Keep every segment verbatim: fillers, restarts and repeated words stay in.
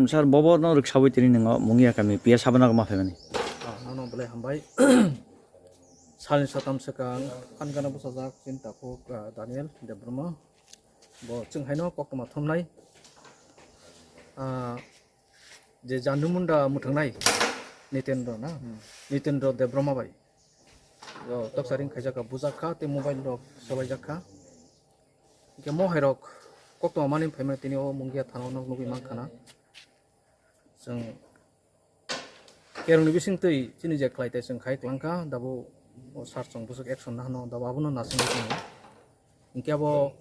Sir, bobo no rwksawi tini nwngo Mungia kami P S Habana ma phaimani. Ah, nono belai hambai. Salni satam swkang, Phankana bwsajak chini takhuk, ah, Daniel Debbarma. Bo chwng haino koktwma thumnai. Ah, je Jandi Munda mwthwngnai Nitendra na? Hmm. Nitendra Debbarma bai. O toksa ring khaijak kha, bujak kha, tei mobile rok solaijak kha. Hingke mo hai rok koktwma mani phaima tini o Mungia thana o nok nugwi mankha na. Chwng kerongni bising twi chini je khlai tai chwng khai klangkha, dabo o sar chwng bwswk action nahano, dabo abono nasingwi tongo. Hingke abo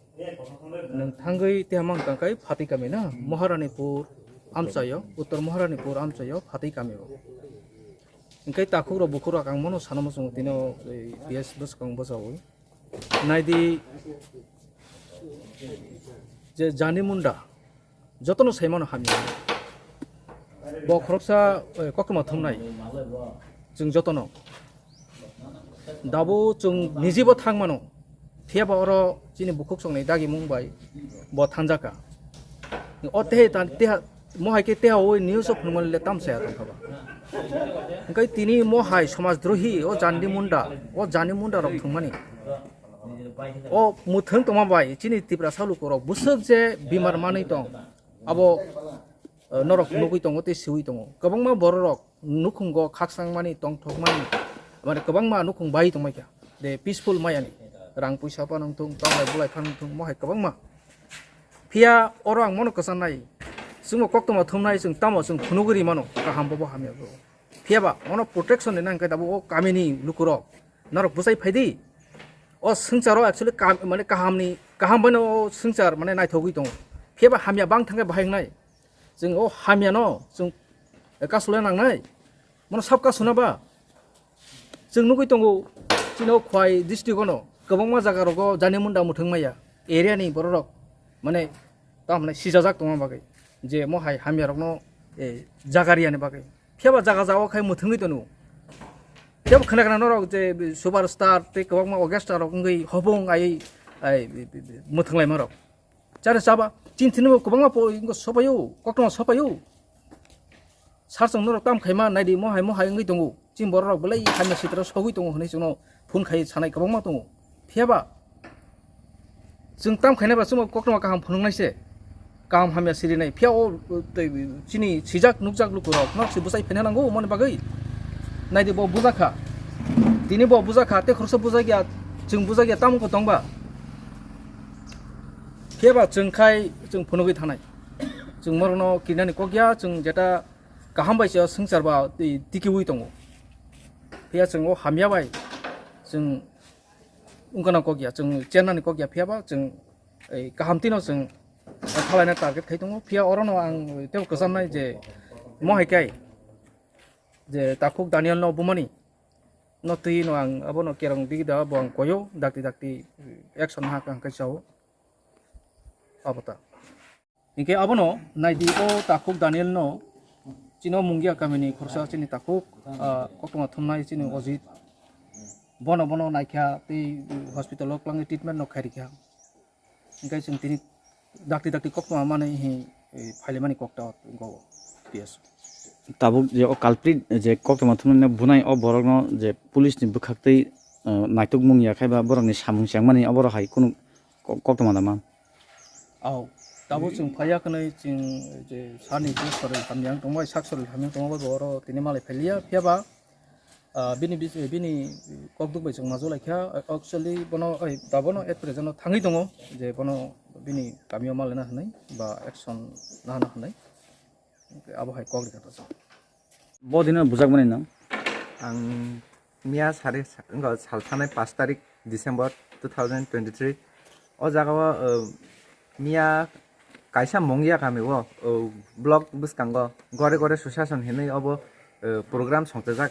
nwng thangwi teha mang tangkai Phatwi kami na, Maharanipur amchaio, Uttor Maharanipur amchaio Phatwi kami o. Hingke takhuk rok bukhuk rok ang mono sana muchungo tini o, ei, P S bwswkang bwchaui. Naidi je Jandi Munda jotono saimano hamya. Bo khoroksa, eh, koktwma thumnai chwng jotono. Dabo chwng nijibo thangmano. Phiyaba oro chini bukhuk songni dagimung bai bo thanjakha. O tehe ta-, teha, mohai khe teha o news o phunukmani le tamsaya tongkha ba. Hingke tini mohai somaj drohi o Jandi Munda, o Jandi Munda rok thwngmani. O mwthwng tongma bai chini Tiprasa lukurok bwswk je bimar manwi tong, abo, eh, norok nugwi tongo tei siui tongo. Kwbangma bororok nukhungo khakchangmani, tongthokmani, mane kwbangma nukhung bai tongmai kha. De peaceful mayani. Rang puisa phano wngthung, tanglai bulai phano wngthung, mohai kwbangma. Phiya oro ang mono kwchangnai. Chwngbo koktwma thumnai, chwng tamo chwng phunugwi rimano, kaham bobo hamya bo. Phiyaba ono protection ni nang khe dabo o kamini lukurok norok bwchai phaidi. O swngcharo actually kam-, mane kahamni, kaham baino o swngchar mane naithogwi tongo. Phiyaba hamya bang thangkhe bahai wngnai. Chwng o hamyano chwng kasulai nangnai. Mono sab kasuna ba? Chwng nugwi tongo, chini o Khwai district ono kwbangma jaga rogo Jandi Munda mwthwng maya area ni bororok mane tamo hinai sijajak tongma bagwi je mohai hamya rokno, eh, jaga riyani bagwi. Phiyaba jaga jaga khai mwthwngwi tono. Phiyaba khna khna norok je superstar tei kwbangma orchestra rok wngwi hopung ai, ai, mwthwnglaima rok. Chare chaba, chini thini bo kwbangma po-, ingo sopayo, koktwma sopayo. Sar chwng norok tam khaima naidi, mohai mohai wngwi tongo. Chini borok rok belai hamya sitra sogwi tongo hwnwi chwngno phone khai sanai kwbangma tongo. Phiyaba chwng tam khainai ba chwngno koktwma kaham phunuknai se. Kaham hamya sirinai. Phiya o, o, tei chini sijak nukjak lukurok nok se bwchai phaina nango, moni bagwi. Naidi bo bujakha. Tini bo bujakha, tei khoroksa bujakya, chwng bujakya, tamo wngkha tongba. Phiya ba chwng khai chwng phunugwi thanai. Chwng borokno kirinani kok ya, chwng jeta kaham bai se swngchar ba twi tikiui tongo. Phiya chwng o hamya bai chwng wngkha na kok ya, chwng chennani kok ya, phiya ba chwng, ei, kaham tino chwng khalaina target khai tongo. Phiya orono ang tebo kwchamnai je mo hai kai je takhuk Daniel no bumani no twi no ang abono kerong digi da bo ang koyo dakti dakti action ha kang kai chao. Abo ta. Hingke abono naidi o takhuk Daniel no chino Mungia kamini khorsa chini takhuk, ah, koktwma thumnai chini Ojit. Bono, bono naikha tei hospital o kwlangwi treatment no khairikha. Hingke chwng tini dakti dakti koktwma manwi hi, eh, phailaimani kokta go P S. Tabuk je o culprit je koktwma thumnai bunai o borokno je police ni bwkhaktwi, eh, naitukmung ya khai ba borokni samung chengmani oborok hai kunu ko-, koktwma da man. Au, tabuk chwng phaiya kwnwi chwng je sani je soril hamyang tongbai, sak soril hamyang tongbai bo oro tini malai phailiya, phiya ba, ah, bini bis-, bini kokduk bai chwng majok laikha, actually bono, oi, dabono at present o thangwi tongo je bono bini kamio malaina hwnwi ba action nahana hwnwi. Abo hai kok rikha ta. Bo dino bujakmani nang? Ang miya sari sa-, wngkha sal sanai pash tarik December two thousand twenty-three. O jaga o, uh, miya kaisa Mungia kami o, uh, block bwskango gore gore susasong hinwi obo, uh, program songchajak.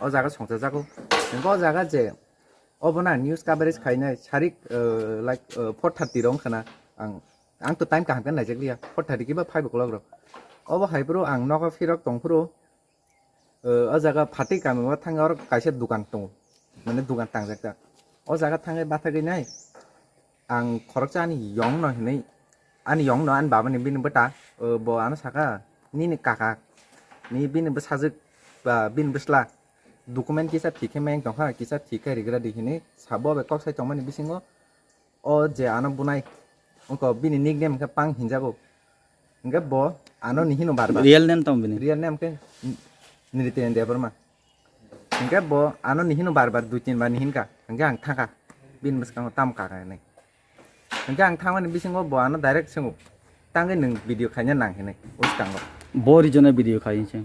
O jaga songchajago. Hingke o jaga je obo na news coverage khainai sarik, uh, like, uh, four thirty rok wngkha na ang Ang to time kaham khe naijakliya, four thirty kiba five o'clock rok. Obo hai phuru ang nogo phirok tong phuru, eh, o jaga Phatwi kami o thang oro kaisa dukan tongo, mane dukan tangjak jak. O jaga thangwi bathagwi nai, ang khoroksa ani yong no hinwi, ani yong no ani baba ni bini bwta, eh, bo ano saka, Nini kaka, ni bini bwsajwk ba bini bwsla document kisa thik khe meng tongkha, kisa thik khe rigra di hinwi sabo bai kok sai tongmani bisingo o je ano bunai wngkha bini nickname khe Pang hinjago. Hingkhe bo ano ni hino bar bar. Real name tamo bini? Real name khe N-, Nriten Debbarma. Hingkhe bo ano ni hino bar bar dui tin bar ni hinka. Hingkhe ang thangkha. Bini bwskango tam kaka hinwi. Hingkhe ang thangmani bisingo bo ano direct swngo. Tangwi nwng video khaina nang hinwi bwskango. Bo rijona video khai se.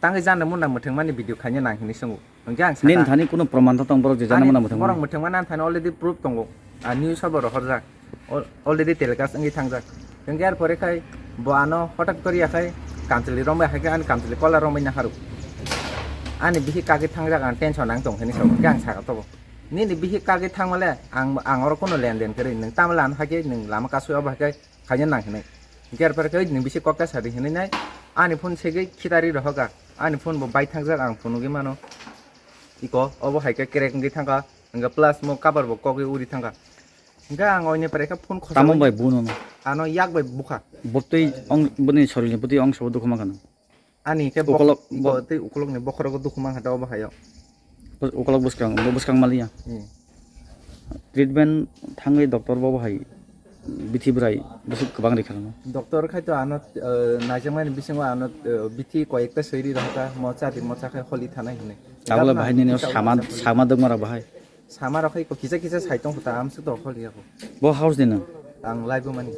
Tangwi jana muna mwthangmani video khaina nang hinwi swngo. Hingkhe ang sakha. Nini thani kuno proman ta tong borok je jana muna mwthangmani? Borok mwthangmani ang thani already proof tongo. A news o bo rohorjak. Al-, already telecast wngwi thangjak. Hingkhe ar pore khai bo ano hotat koriya khai kamchwlwi rombai hai khe ani kamchwlwi kola rombai naharu. Ani bihik kagwi thangjak ang tension ang tong hinwi sao. Hingkhe ang sakha tobo. Nini bihik kagwi thangmale ang, ang oro kuno lenden kwrwi. Nwng tamo lano hai khe nwng lama kasui obo hai khe khaina nang hinwi. Hingkhe ar pore khai nwng bisi kok ta sadi hinwi nai. Ani phone segwi khitari rohoka. Ani phone bo bai thangjak ang phunugwi mano. Iko obo hai khe crack wngwi thangkha. Hingkhe plus mo cover bo kokgwi uri thangkha. Hingkhe ang oini pore khe phone khosa. Tamo bai buno no? Ano yak bai bukha. Botwi ong boni sorilni botwi ong sobo dukhu mankha no? Ani khe bok-, ukolok, iko bok- tei ukolokni bokhorogo dukhu mankha da obo hayo. Bus-, ukolok bwskang, bwskang maliya. Hmm. Treatment thangwi doctor bo hai bithi bwrai bwswk kwbang rikha no? Doctor khai to ano, eh, naijakmani bisingo ano, eh, bithi koyekta soiri rohorkha, mo chadi mo chakhai holi thanai hinwi. Tabole bahai nini sama, sama dwkma rok bahai? Sama rok khai ko kisa kisa sai tong kho ta, amswk to holi yako. Bo house ni no? Ang laibu mani.